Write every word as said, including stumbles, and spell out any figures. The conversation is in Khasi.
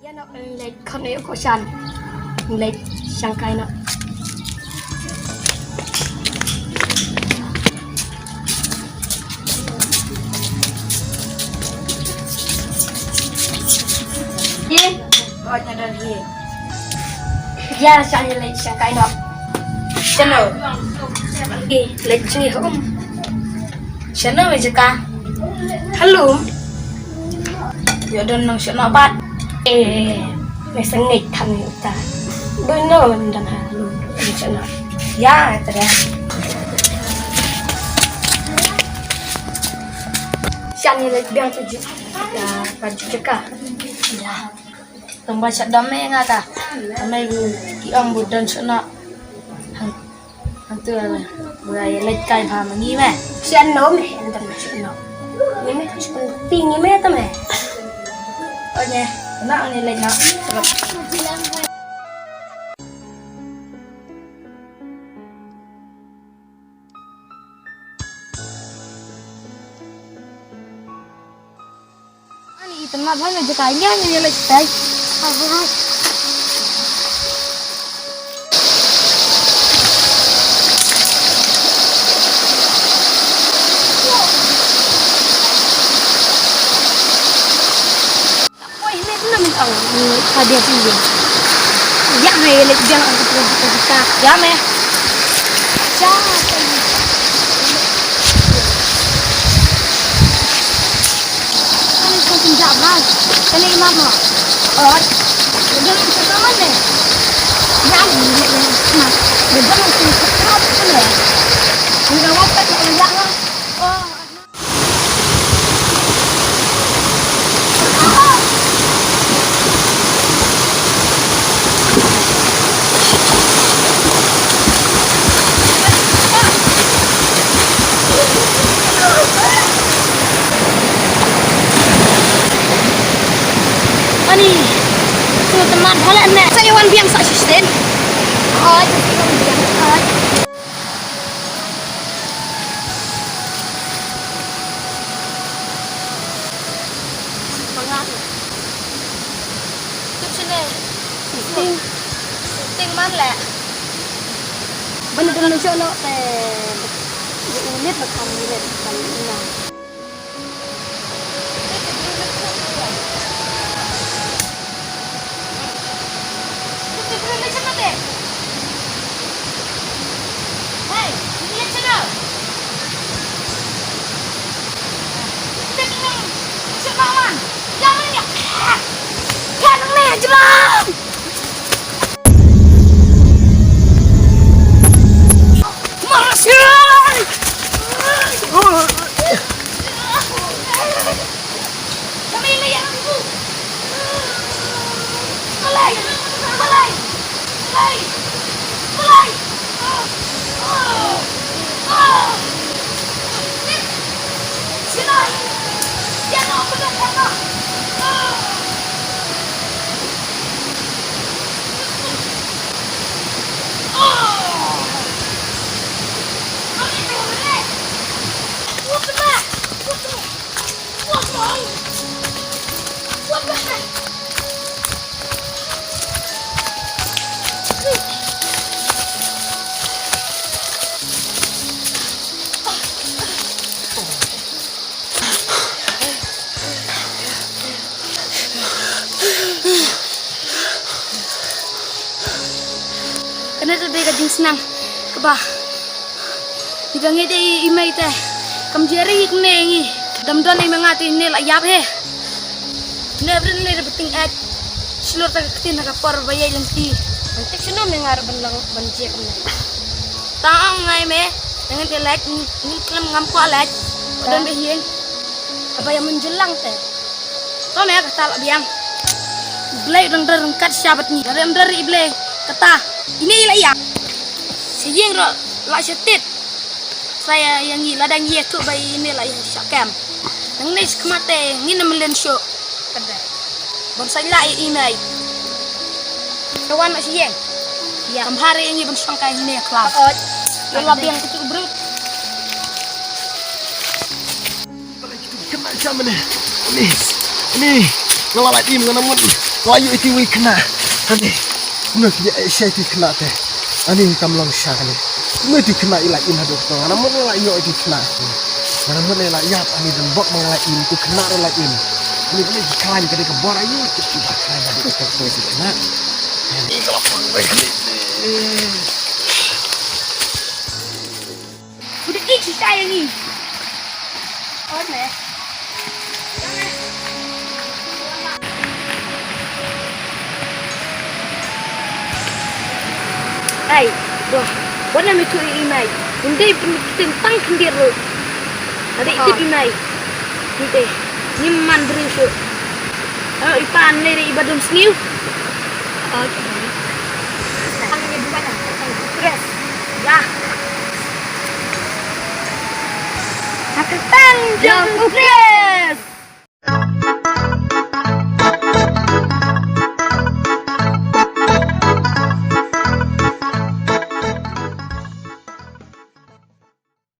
Ïa, noh, leit khot ïa u Shan. Leit shangkai noh. Ye, khot na don ye. Ïa, Shan, leit shangkai noh. Shano? Ye, leit shangkai home. Shano me jaka? Hello. Ïoh don nang shano bat. Eh, me sengit tham ni uta. Boy no dan hello. Shano? Ïa, tara. Shan ni leit biang tu ju. Ïa, baju jaka. Ïa. Tang ba shadam me nga ta. Ame ki ong bu don shano. Hang. Hangtu la, ba ïa leit kai bha ma ngi me. Shan no me, enter me shan no. Ngi me, shan pi ngi me ta me. O ngi, na ngi leit na. Ani itan ma bhai na jaka nya nya leit tai. Oi, ini tu nama tau. Hadiah sini. Ya, me leit jang aku tu kita. Ya, me. Siapa ini? Kani ko tin ja ba. Kani ma ma. Or. Jangan ke mana? Ya, ini, ini, nah. Jangan ke mana? Enggak apa-apa, enggak apa. Oh. Ani, tu teman balik ne. Saya wan biang sa sisten. Oh, jadi wan biang. Oh. Mangan. Tip sini. Ting. Ting man le. Ban ban shoh noh te. Ye ulit ba kham ulit ban ina. Kane te dei ka jingsneng kaba ngi dang ïeit ïa i mei te. Kam jia re hi kane ngi. Dam don i ma nga te ne la ïap he. Ne brin ne re beting et. Shlur ta ka ktien ha ka por ba ïai lynti. Antik shuno me nga re ban lang ban jia kumne. Ta ong ngai me. Nangin te lait ngin khlem ngam kwah lait. Don be hieng. Kaba ïa mun jylang te. To me kata la biang. Blei u dang dor ryngkat sha bad ngi. Lada em dor i Blei kata. Ine i la ïa. Sha ïing ruh la sha tit. Sa ïa ïa ngi la dang ïa tu ba ine la ïa sha kem. Nangne sha khmat te ngin ym len shuh. Kata. Ban sa la ïa i mei. Ka wan ma sha ïing. Ïa. Kam har ïa ngi ban shong kai ne khlap. Ot. Ïa la biang tu brut. Kena jam ni. Ni. Ni. Nga la lait im, nga na mut nga la ïoh ïa iti wei khynnah. Ani, kumno ki ïa shai iti khynnah te? Ani, kam long sha kane. Kumno iti khynnah i lait im haduh to? Nga na mut nga la ïoh iti khynnah. Nga na mut nga la ïap, ani, don bok ma nga lait im, tu khynnah ruh lait im. Ani, kumno ki khlaiñ ka dei ka bor aïu, tu ki ba khlaiñ haduh to, kumno iti khynnah? Ani, ka la pang wei kane. Udah isi saya ni. Oh, ne. Ai, wah, wana mi tu i mai. Undai pun kitin tang kendir ru. Ada itu i mai. Ni te, ni man beri su. Oh, ipan ni ri ibadum sniu. Okay. Ang ni bukan ah. Press. Lah. Aku tang jong press.